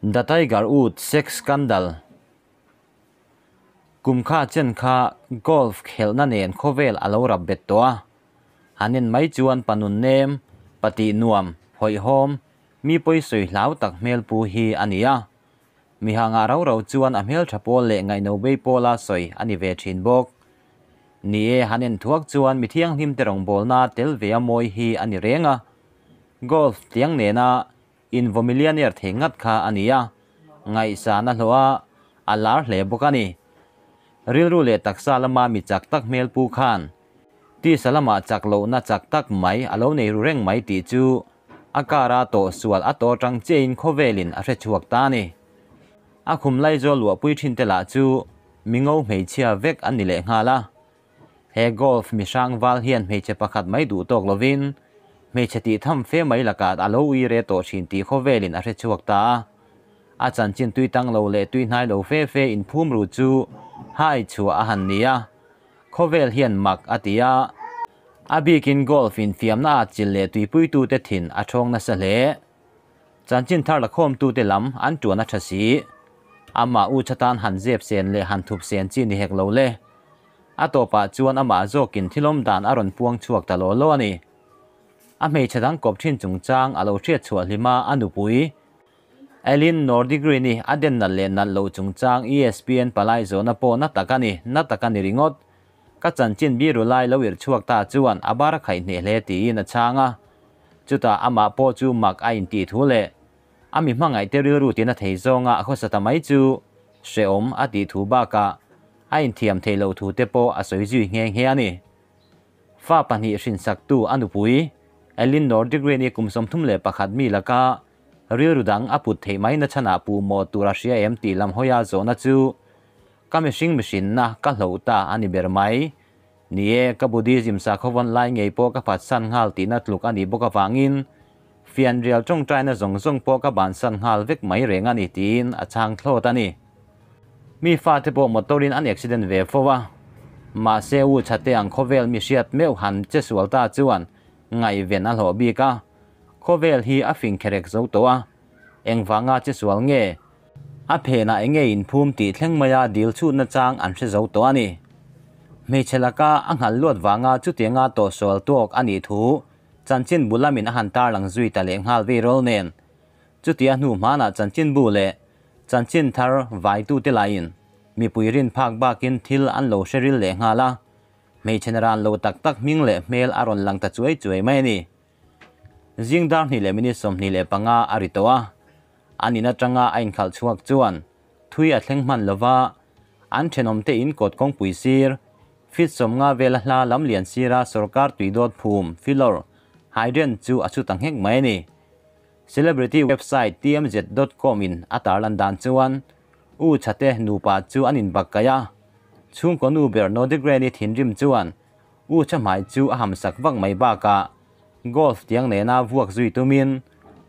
The Tiger Woods Sex Scandal Kum kha chen kha golf khelhna nen khawvel a lo rap bet tawh a. Han en mai chuan pa nun nem, pa tih nuam, hawihhawm, mi pawi sawi hlau tak hmel pu hi a ni a. Mi hangah rau rau chuan a hmeltha pawl leh ngaihno bei pawla sawi a ni ve thin bawk. Ni e, han en thuak chuan mi thianghlim te rawngbawlna tel ve a mawi hi a ni reng a. Golf tiang nena invaw millionaire thei ngat kha a ni a, ngaihsan a hlawh a, a lar hle bawk a ni. Rilru leh taksa lama mi chak tak hmel pu khan tisa lamah chak lohna chak tak mai a lo nei ru reng mai tih chu a kara tawh sual a tawh atang chiahin khawvelin a hre chhuak ta a ni. A khum laizawl luahpui thin te lah chu mi ngo hmeichhia vek an ni lehnghal a. He golf mi hrang val hian hmeichhe pakhat mai duh tawk lovin hmeichhe tih tham fe mai lakah a lo ui re tawh thin tih khawvelin a hre chhuak ta a. A chanchin tui tang lo leh tui hnai lo fe fe inphum ru chu hai chhuah a han ni a. Khawvel hian mak a ti a. A bikin golf infiamna a chil leh tuipuitute thin a thawng nasa hle. Chanchin thar la khawmtute lam an tuan a tha si. Amah u chatan han zep sen leh han thup sen chi ni hek lo le. A tawpah chuan amah zawkin thilawm dan a rawn puang chhuak ta law law a ni. A hmeichhe dang kawp thin chungchang a lo hriat chhuah hlima a nupui Elin Nordigrini a den nalh leh nalh loh chungchang ESPN palai zawhna pawh na tak a ni, na tak a ni ringawt. Ka chanchin biru lai lo irh chhuak ta chuan a bar a khaih hneh hle tiin a chhang a. Chutah amah pawh chu mak a intih thu leh a mi hmangaihte rilru tina thei zawnga a khawsa ta mai chu hrehawm a tih thu bakah a inthiam theih loh thu te pawh a sawi zui nghe nghe a ni. Fa pahnih hrinsaktu a nupui Elin Nordigren-i kum 31 mi laka rilru dang a put theih mai nachhanah puh maw tur a hria em tih lam hawia zawhna chu ka mihring mihrinna ka hloh ta a ni ber mai. Ni e, ka Buddhism sakhaw lai ngei pawh ka phatsan nghal tihna tluk a nih bawk avangin fianrial tawngtaina zawng zawng pawh ka bansan nghal vek mai reng a ni tiin a chhang thlawt a ni. Mi fate pawh motor-in an accident ve fo a, mahse u chhate ang khawvel mi hriat meuh han che sual ta chuan ngaihven a hlawh bik a, khawvel hi a fing kherek zo tawh a, engvanga che sual nge? A phenah enge inphum tih thleng maia dil chhutna chang an hre zo tawh a ni. Hmeichhe laka a nghal luat vanga chutianga tawhsual tawk a nih thu chanchinbu lamin a han tarlang zui ta leh nghal veirawl nen. Chutia hnu hmanah chanchinbu leh chanchin thar vaitute laiin mipui rin phak bakin thil an lo hre ril leh nghal a, hmeichhe naran lo tak tak hming leh hmel a rawn lang ta chuai chuai mai a ni. Zing dar hnih leh minute 25 a ri tawh a. An in atanga a inkhalh chhuak chuan thui a thleng hman lova, an thenawmte in kawt kawngpui sir, feet 50 vela hla lam lian sira sorkar tui dawt phum, filawr, hydrant chu a chut ta nghek mai a ni. Celebrity website TMZ dot com in a tarlan dan chuan U Chhate nupa chu an inbak kaih a, chhungkaw nu ber Nordigreni thinrim chuan U Chha hmai chu a hamsak vak mai bakah Golf tiang nena vuak zui tumin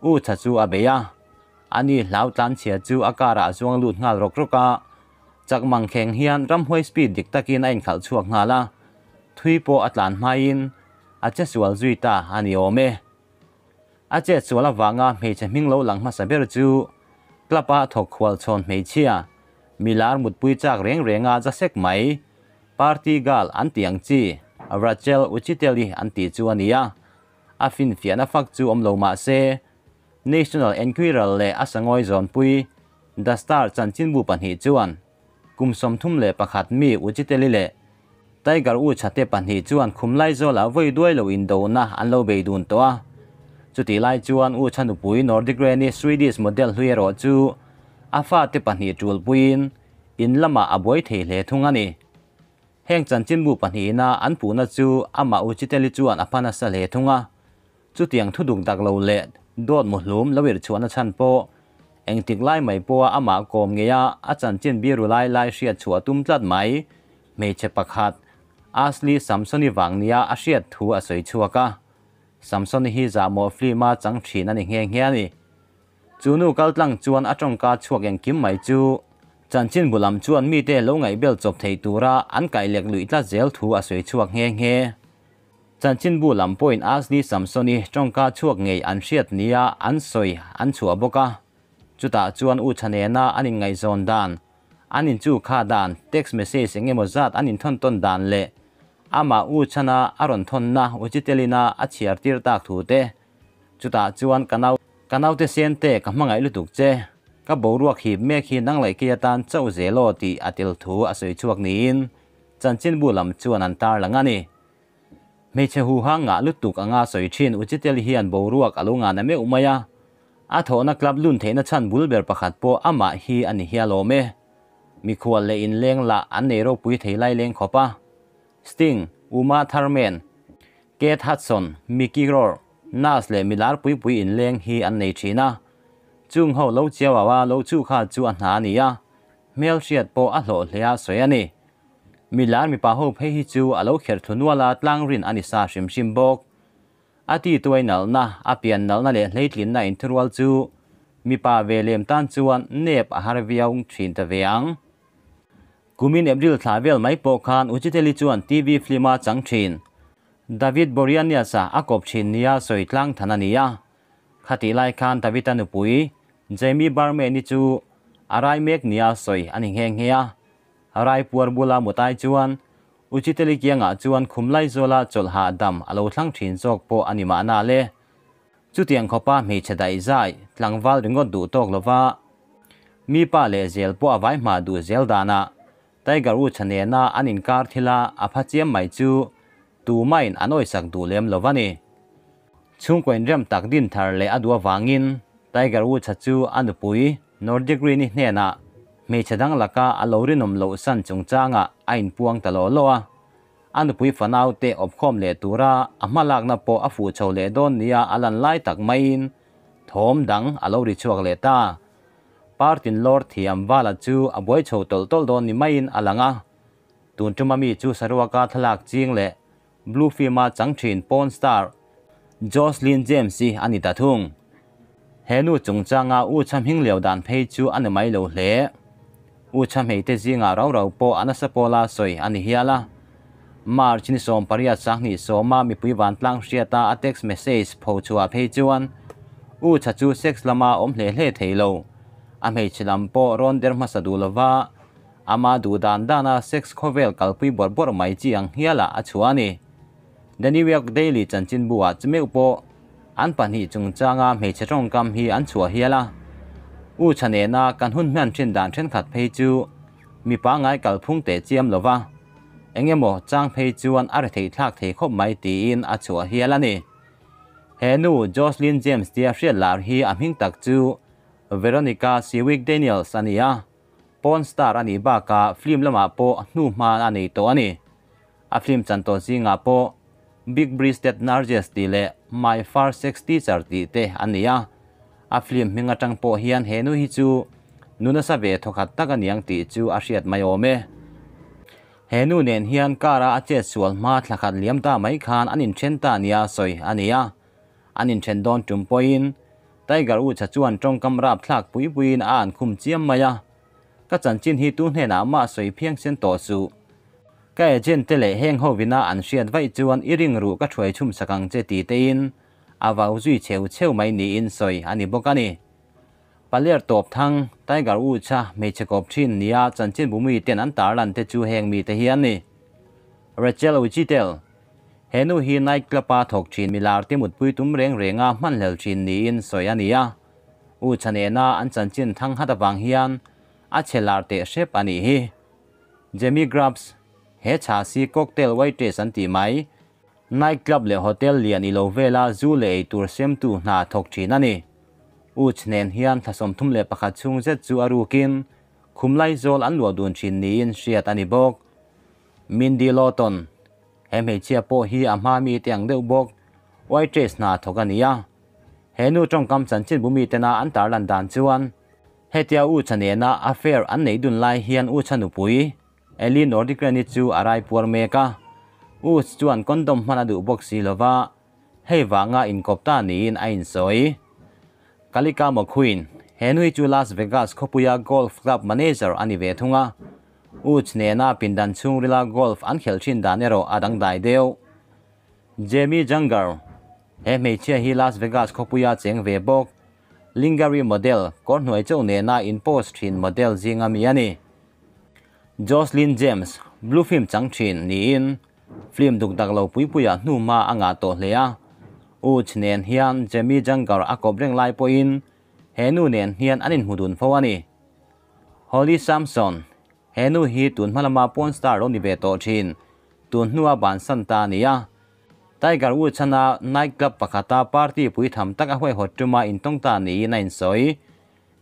U Chha chu a bei a, ani hlau tlanchhia chu a car-ah a zuang lut nghal rawk rawk a, chak mangkheng hian ramhuai speed dik takin a inkhalh chhuak nghal a, thui pawh a tlan hmaiin a che sual zui ta a ni awm e. A chet sual avanga hmeichhe hming lo lang hmasa ber chu club-a thawk khual chhawn hmeichhia, milar mutpui chak reng renga za sek mai, Party girl an tih ang chi, Rachel Uchiteli an tih chu a ni a, a finfiahna fak chu awm lo mah se, National Enquirer leh a sangawi zawnpui The Star chanchinbu pahnih chuan kum 31 mi Uchiteli leh Tiger Woods-a te pahnih chuan khum laizawlah vawi duai lo indona an lo bei dun tawh a. Chutih lai chuan Woods-a nupui Nordigreni Swedish model hlui erawh chu a fate pahnih ṭulpuiin In lamah a buai thei hle thung a ni. Heng chanchinbu pahnihina an puhna chu amah U Chiteli chuan a hma nasa hle thung a. Chutiang thu duk dak lo leh dawt muhlum lo irh chhuahna chhan pawh engtik lai mai pawha amah kawm ngeia a chanchin biru lai lai hriat chhuah tum tlat mai hmeichhe pakhat Ashley Samsoni vang nia a hriat thu a sawi chhuak a. Samsoni hi zahmawh film-a chang thin a ni nghe nghe a ni. Chu nu kal tlang chuan a tawngka chhuak engkim mai chu chanchinbu lam chuan mite lo ngaihbel chawp thei tura an kaih lek luih tlat zel thu a sawi chhuak nghe nghe. Chanchinbu lam pawhin Ashley Samson-i tawngka chhuak ngei an hriat nia an sawi an chhuah bawk a. Chutah chuan U Chhanena an inngaihzawn dan, an inchu kha dan, text message eng emaw zat an inthawn tawn dan leh amah U Chhana a rawn thawnna U Chitelina a chhiar tir tak thu te. Chutah chuan ka nau, ka naute Sente ka hmangaih lutuk che, ka boruak hip mek hi nang leh kei atan chauh zel aw tih a tel thu a sawi chhuak niin chanchinbu lam chuan an tarlang a ni. Hmeichhe huha ngah lutuk anga sawi thin Uchitel hian boruak a lo ngana meuh mai a, a thawhna club lun theihna chhan bul ber pakhat pawh amah hi a ni hial awm e. Mikhual leh inleng lah an nei ropui thei lai leng khawp a. Sting, Uma Thurman, Kate Hudson, Mickey Rourke, Nas leh milar pui pui inleng hi an nei thin a. Chung ho lo chiau au a lo chu kha chu a hna a ni a, hmelhriat pawh a hlawh hle a sawi a ni. Milar mipa ho phei hi chu a lo kherh thlu nual a tlang rin a ni sa hrim hrim bawk. A ti tuai nalhna, a pian nalhna leh hleitlinna inthurual chu mipa ve lem tan chuan nep a har viau thin ta ve ang. Kumin April thla vel mai pawh khan Uchiteli chuan TV film a chang thin. David Boreanaz-a a kawp thin nia sawi tlang than a ni a. Khatih lai khan David-a nupui Jamie Barman-i chu a rai mek nia sawi a ni nghe nghe a. Rai puar bula mutai chuan Uchiteli kiangah chuan khum laizawla chawlh hahdam a lo thlang thin zawk pawh a ni mahna le. Chutiang khawpa hmeichhe daih zai tlangval ringawt duh tawk lova mi pa leh zel pawh a vai hma duh zel danah Tiger Woods-a nena an inkar thila a pha chiam mai chu tumain an awisak duh lem lo va ni. Chhungkaw inrem tak din thar leh a duh avangin Tiger Woods-a chu a nupui Nordic Green-i hnenah hmeichhe dang laka a lo rinawm loh san chungchangah a inpuang ta law law a. A nupui fanaute awpkhawm leh tura a hmalakna pawh a fuh chho leh dawn nia a lan lai tak maiin thawm dang a lo ri chhuak leh ta. Partin lawr thiam Vala chu a buai chho tawlh tawlh dawn ni maiin a lang a. Tun tuma mi chu saruaka thlalak ching leh blue film-a chang thin porn star Jocelyn James-i a ni ta thung. He nu chungchanga U Chha hming lio dan phei chu a ni mai lo hle. U Chha hmeite zingah rau rau pawh a nasa pawla sawi a ni hial a. March ni 18 sanghnih sawma mipui vantlang hriata a text message pho chhuah phei chuan U Chha chu sex lama awm hle hle thei lo. A hmeichhe lam pawh rawn der hmasa duh lova ama duh dan dana sex khawvel kalpui bawrh bawrh mai chi ang hialah a chhuah a ni. The New York Daily chanchinbu-ah chumeuh pawh an pahnih chungchanga hmeichhe tawngkam hi an chhuah hial a. U Chha nena kan hun hman thin dan thenkhat phei chu mi pangngai kalphung teh chiam lo va, eng emaw chang phei chuan a retheih thlak thei khawp mai tiin a chhuah hial a ni. He nu Jocelyn James tia hriat lar hi a hming tak chu Veronica Siwick Daniels a ni a, porn star a nih bakah film lamah pawh hnuhma a nei tawh a ni. A film chan tawh zingah pawh Big Breasted Narges tih leh My First Sex Teacher tih te an ni a. A film hming atang pawh hian he nu hi chu nu nasa ve thawkhat tak a niang tih chu a hriat mai awm e. He nu nen hian car a a chet sual hma thla khat liam ta mai khan an inthen ta nia sawi a ni a. An inthen dawn tum pawhin Tiger Woods-a chuan tawngkam rapthlak pui puiin a an khum chiam mai a. Ka chanchin hi tu hnenah mah sawi phiang sen tawh suh. Ka agent te leh heng ho vina an hriat vaih chuan i ring ruh ka thuai chhum sak ang che ti tein a vau zui cheu cheu mai niin sawi a ni bawk a ni. Paler tawp thang, Tiger Woods-a hmeichhe kawp thin nia chanchin bumui ten an tarlan te chu heng mite hi an ni. Rachel Uchitel, He nu hi night club-a thawk thin milar te mutpui tum reng renga hmanhlel thin niin sawi a ni a. U Chhanena an chanchin thang hat avang hian a chhe lar teh hrep a nih hi. Jamie Grubbs, He chha si cocktail waitress an tih mai. Night club leh hotel lian i lo vela zu leh ei tur semtu hna thawk thin a ni. U Chhnen hian thla 31 chhung zet chu a rukin khum laizawl an luah dun thin niin hriat a ni bawk. Mindy Lawton, He hmeichhia pawh hi a hma mite ang deuh bawk waitress hna thawk a ni a. He nu tawngkam chanchin bu mitena an tarlan dan chuan hetia U Chha nena affair an neih dun lai hian U Chha nupui Ellie Nordegren-i chu a rai puar mek a. U chuan condom hman a duh bawk si lova, hei vanga inkawp ta niin a insawi. Kalika McQueen, he nui chu Las Vegas khawpuia golf club manager a ni ve thung a. U nena pindan chhungrila golf an khelh thin dan erawh a dangdai deuh. Jamie Junger, he hmeichhia hi Las Vegas khawpuia cheng ve bawk. Lingerie model, kawr hnuai chauh nena in post thin model zinga mi a ni. Jocelyn James, blue film chang thin niin film duk dak lo pui puiah hnuhma a ngah tawh hle a. Uch nen hian Jamie Junker a kawp reng lai pawhin he nu nen hian an inhmu dun fo a ni. Holly Samson, He nu hi tun hma lama porn star lo ni ve tawh thin, tun hnua bansan ta a ni a. Tiger Woods chana night club pakhata party pui tham tak a huaihawt tuma intawng ta niin a insawi.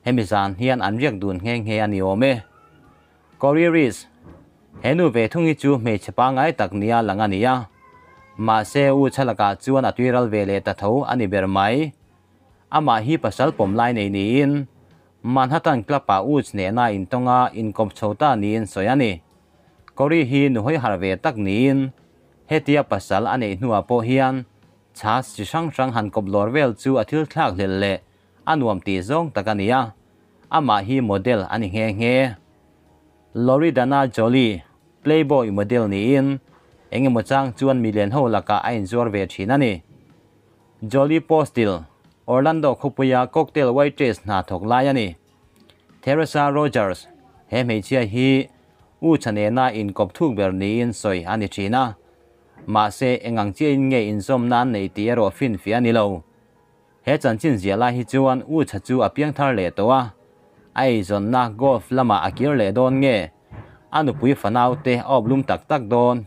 Hemi zan hian an riak dun nghe nghe a ni awm e. Corey Reese, He nu ve thung hi chu hmeichhe pangngai tak nia lang a ni a. Mahse Woods a lakah chuan a tuiral ve leh ta tho a ni ber mai. Amah hi pasal pawm lai nei niin Manhattan Club-ah Woods nena intawnga inkawp chho ta niin sawi a ni. Corey hi nuhawi harh ve tak niin hetia pasal a neih hnuah pawh hian chhas chi hrang hrang han kawp lawr vel chu a thil thlak hlel leh a nuam tih zawng tak a ni a, amah hi model a ni nghe nghe. Loredana Jolie, Playboy model niin engemaw chang chuan milian ho lakah a inzuar ve thin a ni. Jolie Postil, Orlando khawpuia cocktail waitress hna thawk lai a ni. Theresa Rogers, He hmeichhia hi U Chhanena inkawp thuk ber niin sawi a ni thin a. Mahse, eng ang chiahin nge inzawmna an neih tih erawh finfiah a ni lo. He chanchin ziah lai hi chuan U Chha chu a piang thar leh tawh a. A eizawnna golf lamah a kir leh dawn nge? A nupui fanaute a awp lum tak tak dawn?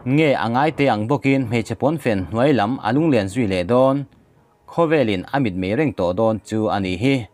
Nge a ngai te ang bawkin hmeichhe pawnfen hnuai lam a lunglian zui leh dawn? Khawvelin a mitmei reng tawh dawn chu a nih hi.